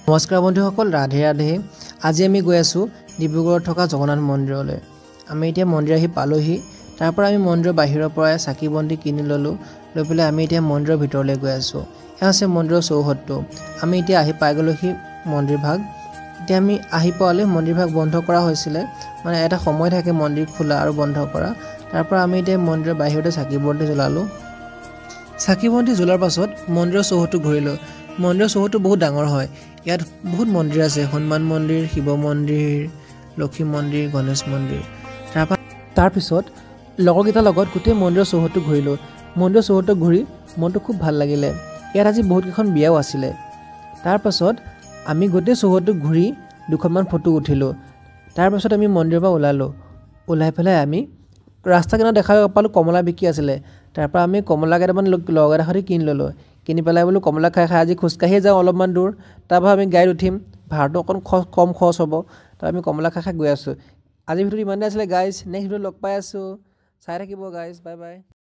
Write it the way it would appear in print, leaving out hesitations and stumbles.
নমস্কাৰ বন্ধুসকল, ৰাধে ৰাধে। আজি আমি গৈ আছোঁ ডিব্ৰুগড়ত থকা জগন্নাথ মন্দিৰলৈ। আমি এতিয়া মন্দিৰ আহি পালোহি। তাৰ পৰা আমি মন্দিৰৰ বাহিৰৰ পৰাই চাকি বন্তি কিনি ল'লোঁ। লৈ পেলাই আমি এতিয়া মন্দিৰৰ ভিতৰলৈ গৈ আছোঁ। এয়া হৈছে মন্দিৰৰ চৌহদটো। আমি এতিয়া আহি পাই গ'লোহি মন্দিৰভাগ। এতিয়া আমি আহি পোৱালৈ মন্দিৰভাগ বন্ধ কৰা হৈছিলে, মানে এটা সময় থাকে মন্দিৰ খোলা আৰু বন্ধ কৰা। তাৰ পৰা আমি এতিয়া মন্দিৰৰ বাহিৰতে চাকি বন্তি জ্বলালোঁ। চাকি বন্তি জ্বলোৱাৰ পাছত মন্দিৰৰ চৌহদটো ঘূৰিলোঁ। মন্দিৰৰ চৌহদটো বহুত ডাঙৰ হয়। ইয়াত বহুত মন্দিৰ আছে, হনুমান মন্দিৰ, শিৱ মন্দিৰ, লক্ষী মন্দিৰ, গণেশ মন্দিৰ। তাৰপৰা তাৰপিছত লগৰকেইটাৰ লগত গোটেই মন্দিৰৰ চৌহদটো ঘূৰিলোঁ। মন্দিৰৰ চৌহদটো ঘূৰি মনটো খুব ভাল লাগিলে। ইয়াত আজি বহুতকেইখন বিয়াও আছিলে। তাৰপাছত আমি গোটেই চৌহদটো ঘূৰি দুখনমান ফটো উঠিলোঁ। তাৰপাছত আমি মন্দিৰৰ পৰা ওলালোঁ। ওলাই পেলাই আমি ৰাস্তা কিনাৰত দেখা পালোঁ কমলা বিকি আছিলে। তাৰপৰা আমি কমলা কেইটামান লগৰ এটাৰ সৈতে কিনি ল'লোঁ। কিনি পেলাই বোলো কমলা খাই খাই আজি খোজকাঢ়িয়ে যাওঁ অলপমান দূৰ, তাৰপৰা আমি গাড়ীত উঠিম, ভাড়াটো অকণ কম খৰচ হ'ব। তাৰপৰা আমি কমলা খাই খাই গৈ আছোঁ। আজিৰ ভিডিঅ'টো ইমানেই আছিলে গাইজ। নেক্সট ভিডিঅ'ত লগ পাই আছোঁ, চাই থাকিব গাইজ। Bye bye.